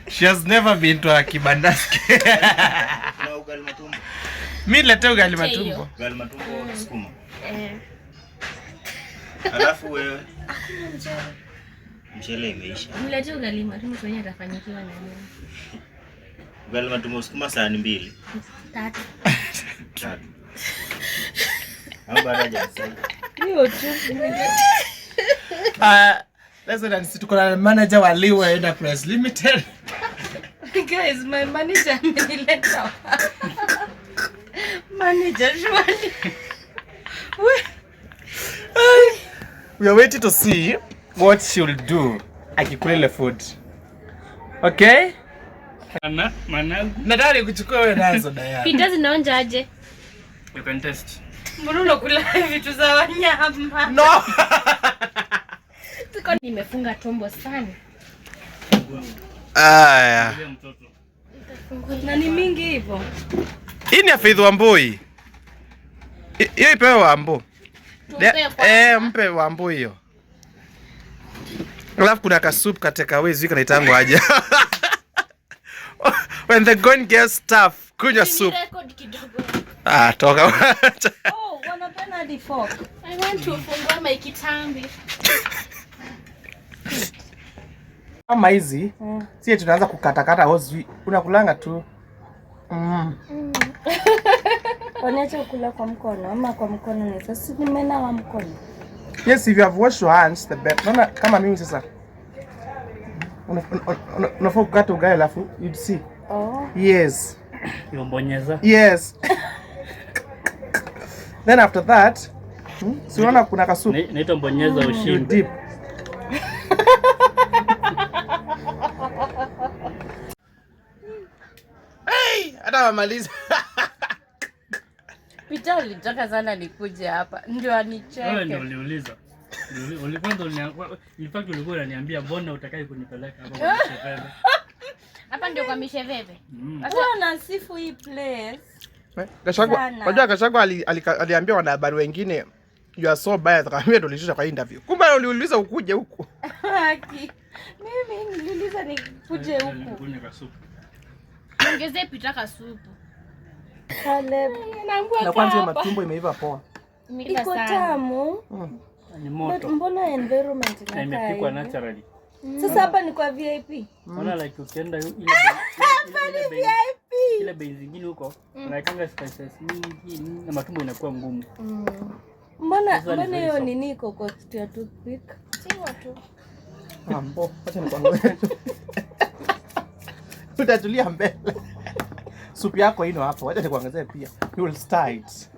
She has never been to a kibandaski. Kuna ugali matumbo. Mi lete ugali Lete hiyo. matumbo. Ugali matumbo sukuma. Eh. Alafu wewe mchele imeisha. Mlete ugali matumbo tuone atafanyikiwa na nini. Ugali matumbo sukuma sahani mbili. Tatu. Tatu. Au baada hajasaidia. Hiyo tu. Listen, and tuko na manager wa Liwa Enterprise Limited. Guys, my manager amenileta hapa. Manager surely. We are waiting to see what she will do akikula ile food. Okay? Ana, managu. Nataka nikuchukue wewe nazo Diana. Pita zinaonja aje? You can test. Mbona unakula vitu za wanyama? No. Tuko nimefunga tumbo sana. Aya. Ile mtoto. Na ni mingi hivyo. Hii ni ya Faith Wambui. Hiyo ipewe Wambu. Tumpe kwa Eh, mpe Wambu hiyo. Alafu kuna kasup kateka sijui kanaitangwa aje. When the going gets tough, kunywa soup. Record kidogo. Ah, toka. Oh, wanapenda hadi fork. I want to fungua my kitambi. Kama hizi si tunaanza kukatakata au sijui unakulanga tu. Waniacha kula kwa mkono ama kwa mkono ni sasa nimenawa mkono. Yes, if you have washed your hands the better. Naona kama mimi sasa. Unafaa kukata ugali alafu you'd see. Oh. Yes. Yombonyeza. Yes. Then after that, si unaona kuna kasupu. Naitwa mbonyeza You ushindi. dip. Hey, hata wamaliza. Peter alitaka sana nikuje hapa ndio Wewe anicheke. ndio uliuliza. Ulikuwa ndio in fact ulikuwa unaniambia mbona utakai kunipeleka hapa kwa misheveve. Hapa ndio kwa misheveve. Huwa nasifu hii place. Gachagua, Sana. unajua Gachagua aliambia wanahabari wengine you are so biased, akamwambia ndio ulishusha kwa interview. Kumbe uliuliza ukuje huku. Haki. Mimi niliuliza nikuje huku. Nikunywe kasupu. Ongezee pita kasupu. Caleb. Na kwanza hiyo matumbo imeiva poa. Imeiva Iko sana. tamu. Ni But moto. mbona environment Na inakaa imepikwa hivi? naturally. Sasa hapa ni kwa VIP. Unaona like ukienda ile ile bei zingine huko unaekanga spices mingi na matumbo inakuwa ngumu. Mbona Sasa ni mbona very hiyo soft. nini iko kwa kitu ya toothpick? Ambo, acha nikwambie. Utatulia mbele. Supu yako ino hapo, acha nikuongezee pia. You will start.